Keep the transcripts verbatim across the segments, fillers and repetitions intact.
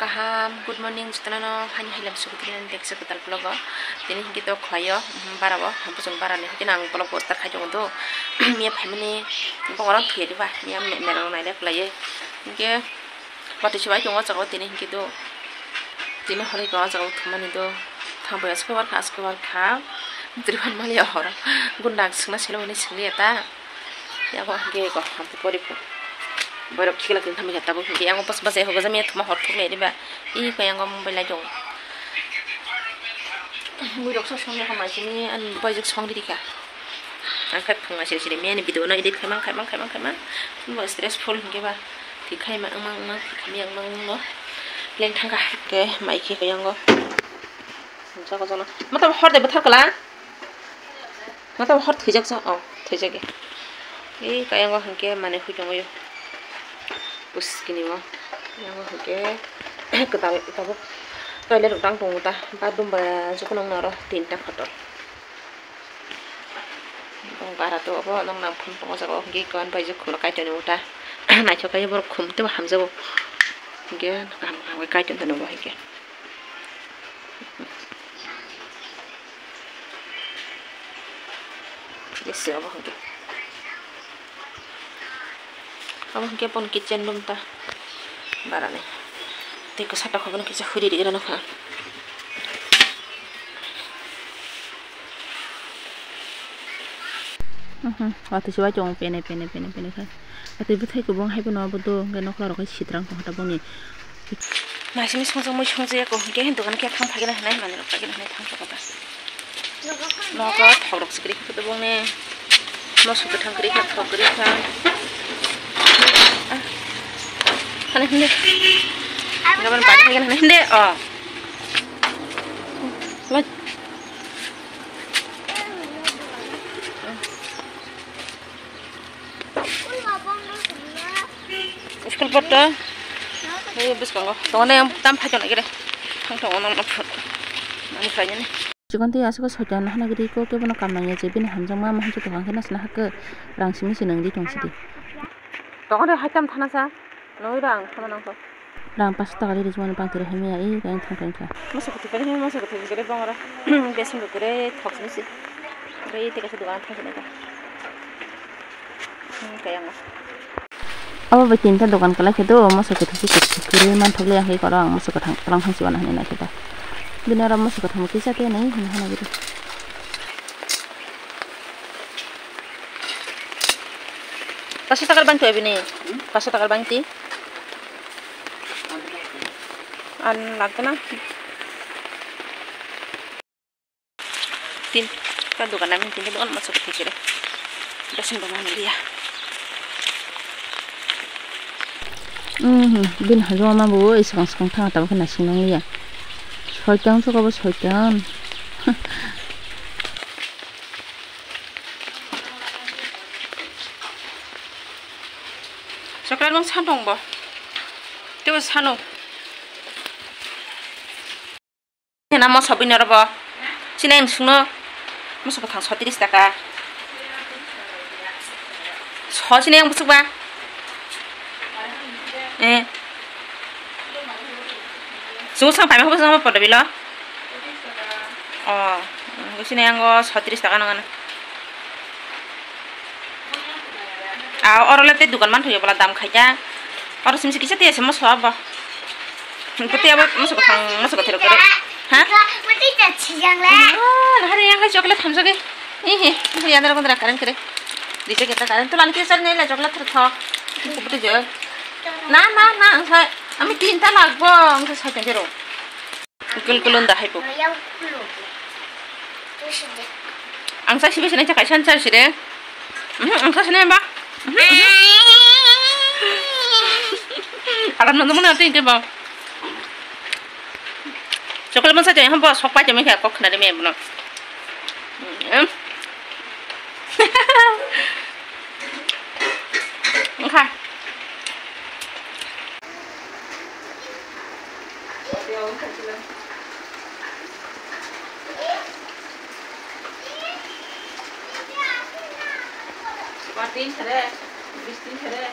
Kaham, good morning, jotono no hani hailam sugu tini ani teksa kwtal vlog o. Tini hwnkhe to khlaio, um, bara o, hampojong bara ni hwnkhe ang vlog poster khai tongo do. Miya phaimani bongorok thuya diba, miya me-, mela rok nailai kwlaiwi. Hwnkhe watwi se bai tongo o jaga o tini hwnkhe do. Tini hwnwi kha o jaga o thumani do. Thang bai aske war kha, aske war kha. Bwtwi phan mali o horo. Gunda ang swngna silo hwnwi swngli ya ta. Yago hwnkhe ko hampu pori phu. Borok khikla khe thamwi kha tabuk hwnkhe yango bas bas eko gajam ya thuma hor thuk lai diba. I ko yango mobile lai tongo. Mui rok sa song ya khamai sini an boyjak song di ka. Ang khe phunga siri siri miyani video no edit khaimang khaimang khaimang khaimang. Bo stressful hwnkhe ba. Thik khaima wngmang wngmang thik khamya wngmang wngmang no. Leng thangkha. Ke mai khe ko yango. Jago jana. Mata hor de bwthar kala. Mata hor thwijak sa, oh, thwijak ya. Ei, kaya ngo hwnkhe manwi hui tongo yo. Uskini o. Kaya ngo hwnkhe kwtal tabuk toilet rok tang tongo ta. Bathroom ba jokhonong noro tinta kotor. Bong bara to obo nong nang phone tongo jaga o hwnkhe kawan bai jok khumlo kaitor ni uta. Naithok kaiye borok khum tebo hamjago. Hwnkhe kaham kaham khe kaitor tongwi bo hwnkhe. Ese obo hwnkhe. Obo hwnkhe boni kitchen room ta. Barani. Tei kwsa tokhono kisa huri ri rw nokha. Mhm, watwi se bai tongo pene, pene, pene, pene khe. Watwi bwthai kubung hai phano abo do, hwnkhe nokla rok hai sitrang tongkha ta boni. Masini songchak mui songchak ya ko, hwnkhe dogan khe thang phai gana hinai, manwi rok phai gana hinai thang phai gana. Nogo thok rok se kwrwi kha boni. Moso kwthang kwrwi kha, thok kwrwi kha. Ah. Hani hwnde. Gabon pai phai gana hani hwnde. Oh. Lai. School pot to. Ei bwskango. Tongone tam phai tongna gere. Thang tongo nang phut. Mani phai nini. Chikon tei aswk soitan hana gidi ko kebo no kam nangya je bini hamjakma ma hamjak tong khe nasna hakhe rang simi se nang di tong sidi. Tongone hai tam thana sa. Nui rang thana nang kho. Rang paso taka ri rijmani bang tiri hamya, i kayang thang kayang kha. Masa kwthwi kari, masa kwthwi kari bang ora. Besin bo kari thok sini si. Ri teka si dukan thang sini ka. Hmm, kayang. Abo bai tinta dukan kalai khe do, masa kwthwi si kwthwi kari man thok le yang koro ang masa kwthang kalang thang si wana hani nai khe da. Bini oro masa kwthang kisa te nai hani hana giri. Paso takar bangti bini. Paso takar bangti. An lagna. Tin ka dukan ami tin dukan masuk ke kire. Dasin bana mulia. Mhm, bin hajo ma bo isang sang thang ta kena sinang ya. Soitang to kabo soitang. Chocolate mang san dong bo. Tebo sano. Hena mo sobui noro bo. Sini ang sungno. Mo sobo thang sotris taka. So sini ang busuk ba. Eh. Sungo sang paima ko sang podo bilo. Oh, sini ang go sotris taka nang. Ah, oro le tei dukan man thuyo bola dam khaikya. Oro simsi kisa tei se moso abo. Bwtwi abo moso kwthang, moso kwthwi rok kwrwi. Ha? Bwtwi ta chiyang le. Ah, hari yang kai chocolate thamsa ke. Ih, ih, yang dara kondra karen kere. Dije kita karen tu lan kisa ne le chocolate thar tho. Bwtwi je. Na, na, na, ang sai. Ami tinta lagbo, ang sai sai jero. Kul kulun da hai po. Ang sa sibe sinai chakai san sa sire. Mhm, ang sa sinai ba. Mhm, mhm. Alam nang mana tin ke ba. Chocolate man sa jai ham ba sok pa jami kha kok khna de me bono. Mhm. Ang kha. Martin sare, Christine sare.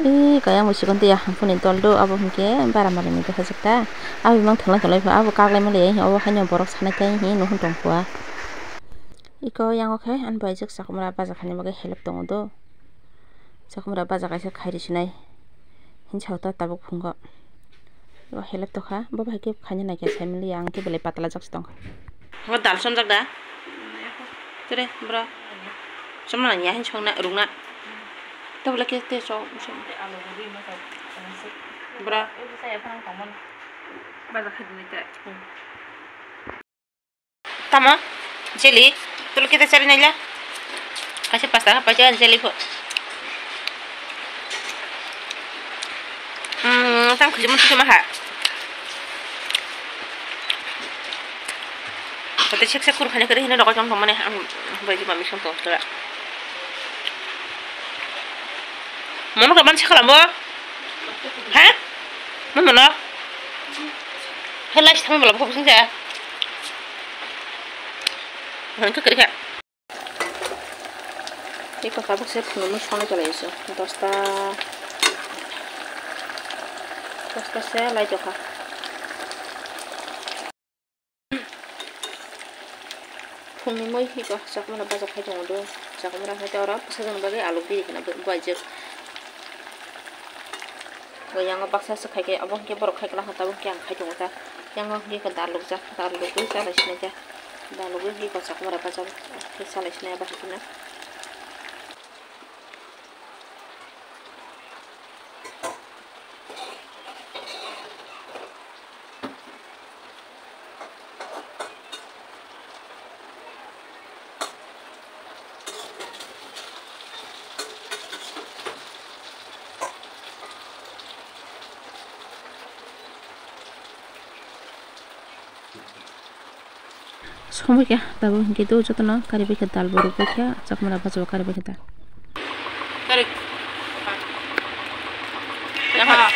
Ee, kaya mo sikon tiya hangphoni dol do, abo hwnkhe bara mari ni dohajak ta. Abo mang thwlai thwlai pha, abo kaklai mali, abo haino borok sanai tai hi nuhun tong pha. Iko yango khe ani bai jak chakwmra baja khaina bagwi helep tongo do. Chakwmra baja kaisa khairi sinai. Hinsa ta tabuk phungo. Iko helep tokha, bo bai khe khaina nai khe sai mali, ang khe belai patla jak si tongkha. Bo dal somjak da? Tere, bro. Somna nang ya hin songna, rungna. Tabla ke te so, so. Bro. Baja khadini te. Tamo? Jelly? Tolo kita cari naila. Kasih pasta apa aja jelly po. Hmm, sang kucing mutu cuma ha. Kata sik sik kur khanya kiri hina dokol chong tomane ang bai di mami song to tora. Mono kapan sakala mo? Ha? Mo mono? Helai sitami bala bukho bising saya. Hangke kiri kha. Iko tabuk se phunukmung songnai chalaio se dosta, dosta se lai tokha. Phunukmung iko chakwmra baja khai tongo do, chakwmra khai tei oro bwsajwkni bagwi aluk biri kheno buaijak. Yango baksa se khai khe, obo hwnkhe borok khai kwlangkha, tabuk hwnkhe ang khai tongo ta. Yango hwnkhe dalukjak, dalugwi chalai sinai ta. Dalugwi hwnkhe kwchak mora bajak, khe chalai sinai abo hai kheno. Songbai kha tabuk hwnkhe do jotono karibai kha dal bo rwbai kha chakmara bacha bo karibai kha ta. Kari. Aha.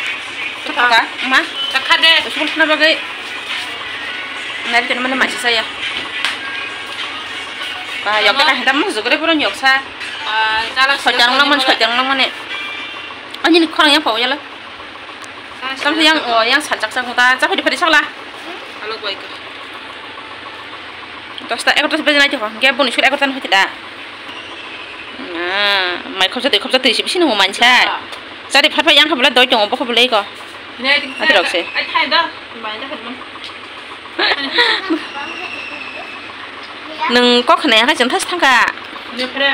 Chakha. Ma? Chakha de. School khna bagwi. Nari tene mane machi saya. Ba yok ta hita mo jogre pura yok sa. Ah, jala. Sojang lang man sojang lang mane. Ani ni khorang yang pau yala. Tamsa yang, oh, yang salchak chak muta, cha phadi phadi sakla. Alo koi ka. Dosta, egarota baje nai tokha, hwnkhe boni suri egarota no hoite da. Ah, mai khopsa twi, khopsa twi se bisi no mansa. Chari phat phai yang kha bole doi tongo, bokho bole eko. Adirok se. Ai thai da, mai da khatman. Nwng kok khna ya kha chwng thas thangkha. Ne phre.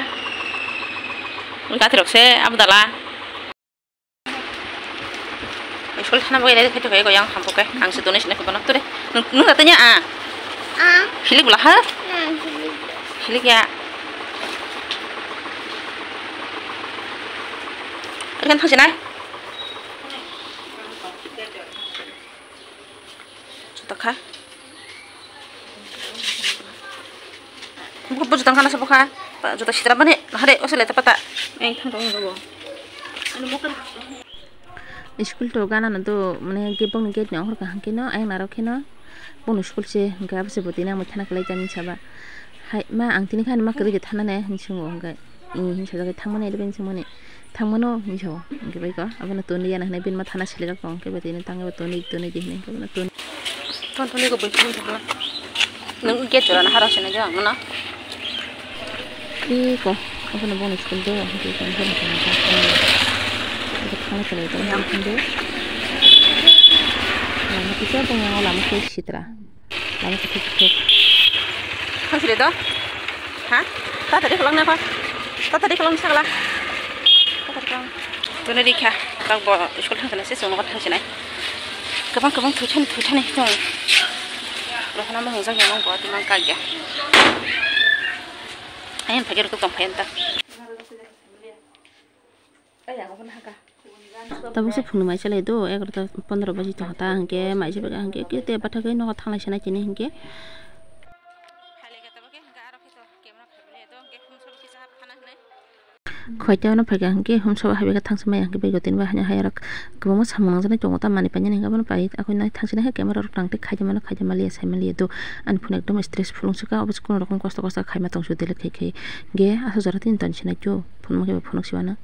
Gatirok se, abdala. School thana bagwi ready khai tongkha, yang hambo khe ang se donation khe bono tore. Nwng, nwng da tanya a? A. Hilik bwla ha? Nwng hilik. Hilik ya. Kan thang sinai. Juta kha. Buku juta kana sabo kha. Juta sitra bani hare osele ta pata. Eng thang thang rogo. School to gana no do mane gate bokni gate ni ohor kaham khe no ayang narok khe no bono school se hwnkhe abo se bo tini ang bai thana kwlai jani saba. Hai ma ang tini kha ma kwrwi khe thana ne hinwi swngo hwnkhe. Ee, hinwi sajagwi thangmani, advance wngmani. Thangmano hinwi sao. Hwnkhe bai kho, abono tonwi ya hinwi bini ma thana selikjak tongo, hwnkhe bai tini tangwi bo tonwi, tonwi di hinwi, hwnkhe bono tonwi. Ton tonwi kho bai phone thangma. Nwng gate jora na hara sene jang mano. Ee kho, abono boni school do, hwnkhe tonwi phone thangma. Hwnkhe thangwi tongwi tongo, hwnkhe. Lama kisa tongya, lama khe sitra. Lama kuthuk kuthuk. Thang sile do? Ha? Tatari khalang na kha? Tatari khalang sakla. Tatari khalang. Tuni rikha. Tak bo school thang sile se chwng thang sile. Kwbang kwbang thuchani thuchani chwng. Rohana mo hwnjak ya mo bo tini mang kagya. Ayang phagir ko tong phayan ta. Tabuk se phunuk mai chalai do, egarota pondro baji tongkha ta, hwnkhe mai se bwkha hwnkhe kete bathagwi nogo thanglai sanai tini hwnkhe. Khoito no phaikha hwnkhe humsabo haibaikha thangsa maya hwnkhe bego tini bai hanya hayarok kwbangma samung nangjaknai tongo ta manwi painani hwnkhe abono pai akhoi nai thangsinai khe camera rok tang tei khaijamano khaijama liya saima liya do ani phone ekdom stressful wngsuka obo se kono rokom kosto kosto khaima tongsu delete khai khai hwnkhe aswk jora tini toni sinai do phunukma khe bo phunuk sibana.